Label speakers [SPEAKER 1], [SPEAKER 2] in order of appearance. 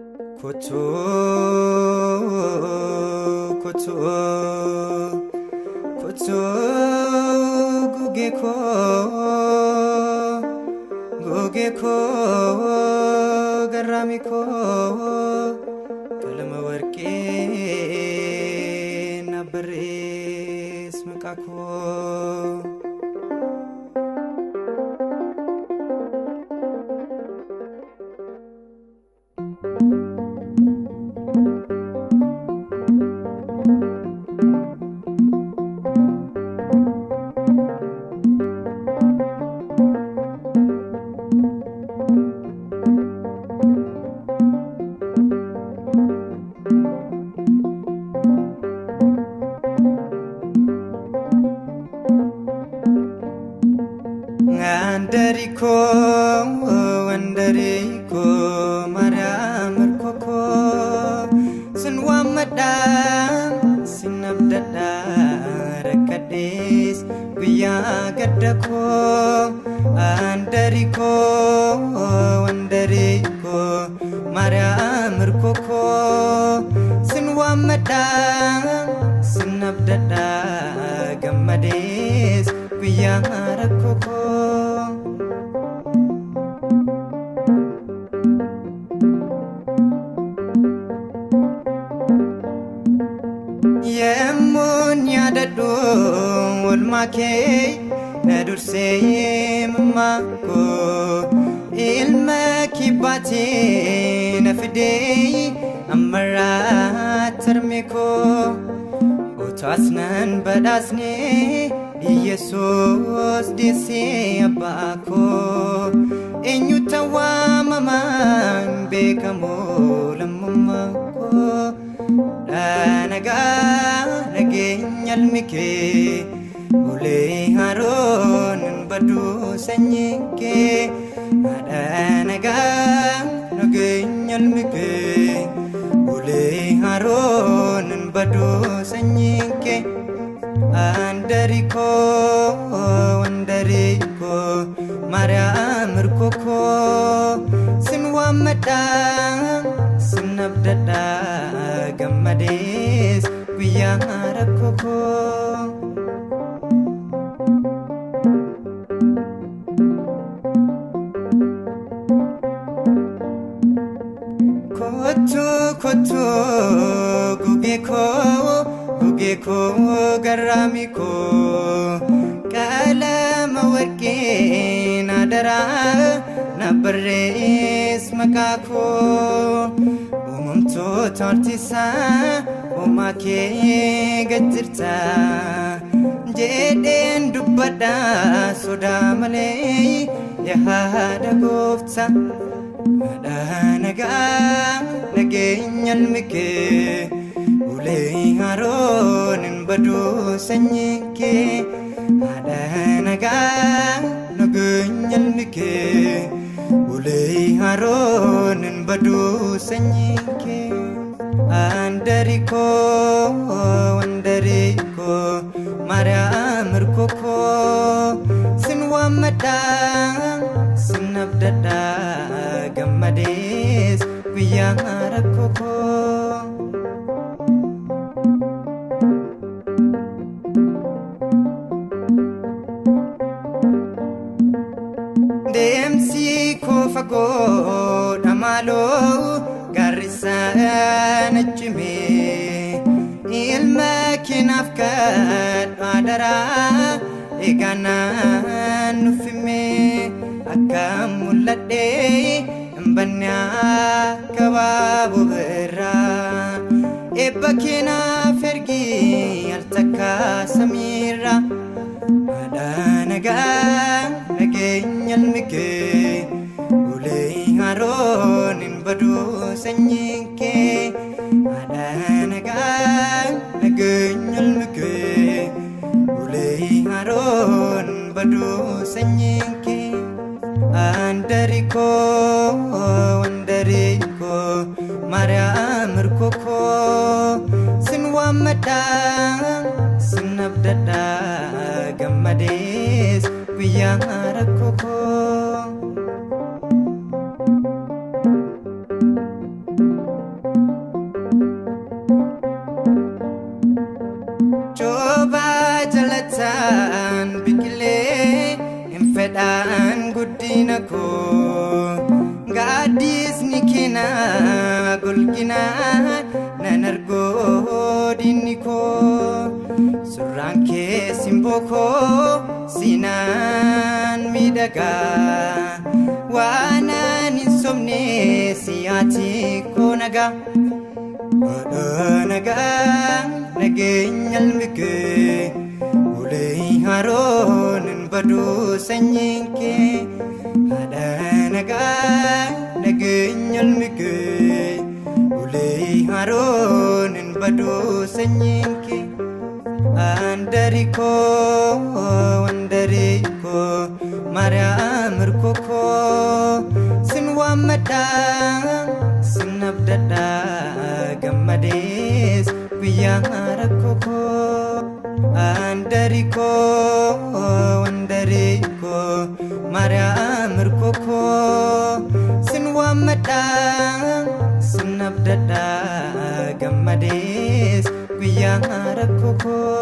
[SPEAKER 1] Kottu kottu kottu gugee koo gugee koo garraamii koo qalama warqee na barreess maqaa koo. Andariko andariko Maryam koko sin waammadha sin abdadha rakkadhees guyyaa gadda koo. Andariko andariko Maryam koko sin waammadha sin abdadha gammadees guyyaa rakkoo koo. Yemmuun yaadadhu oolmaa kee na dursee mammaa koo ilma kibbaatee na fidee ammarraa tarmee koo utuu nan badhaasne Yesuus deessee abbaa koo eenyutu waamamaan beekamoo lammummaa koo. Nagaa nageenya ilmi kee ulee haroon hin baduu sanyiin kee. Haadha nagaa nageenya ilmi kee ulee haroon hin baduu sanyiin kee. Andarikoo andarikoo Maryam koko sin waammadha sin abdadha gammadees guyyaa rakkoo koo. Kottu kottu gugee koo gugee koo garraamii koo qalama warqee na daraa na barreess maqaa koo uumamtoota hortiisaa uumaa kee gad jirta jedheen dubbadha sodaa malee yaa haadha gooftaa. Haadha nagaa nageenya ilmi kee ulee haroon hin baduu sanyiin kee. Haadha nagaa nageenya ilmi kee ulee haroon hin baduu sanyiin kee. Andarikoo andarikoo Maryam koko sin waammadha sin abdadha gammadees guyyaa rakkoo koo. Deemsi koo fagoodha maaloo gaarri isaa na cimee ilma keenaaf kadhu adaraa egaa naan nuffimee akka mul'adhee hin banne akka baaboo birraa eebba keenaaf ergi al takka samiirra. Haadha nagaa nageenya ilmi kee ulee haroon hin baduu sanyiin kee. Haadha nagaa nageenya ilmi kee ulee haroon hin baduu sanyiin kee. Andarikoo andarikoo Maryam koko sin waammadha sin abdadha gammadees guyyaa rakkoo koo. koo gaaddisni keenaa golginaan nan argoo diinni koo surraan kee simboo koo siinaan miidhagaa waanaan hin sobne siyaati koo nagaa. Haadha nagaa nageenya ilmi kee ulee haroon hin baduu sanyiin kee. Haadha nagaa nageenya ilmi kee ulee haroon hin baduu sanyiin kee. Andarikoo andarikoo Maariyaam irkokoo sin waammadhaa sin abdadhaa gammadees guyyaa rakkokoo. Andarikoo andarikoo Maariyaam irkokoo sin waammadhaa sin abdadhaa gammadees guyyaa rakkokoo.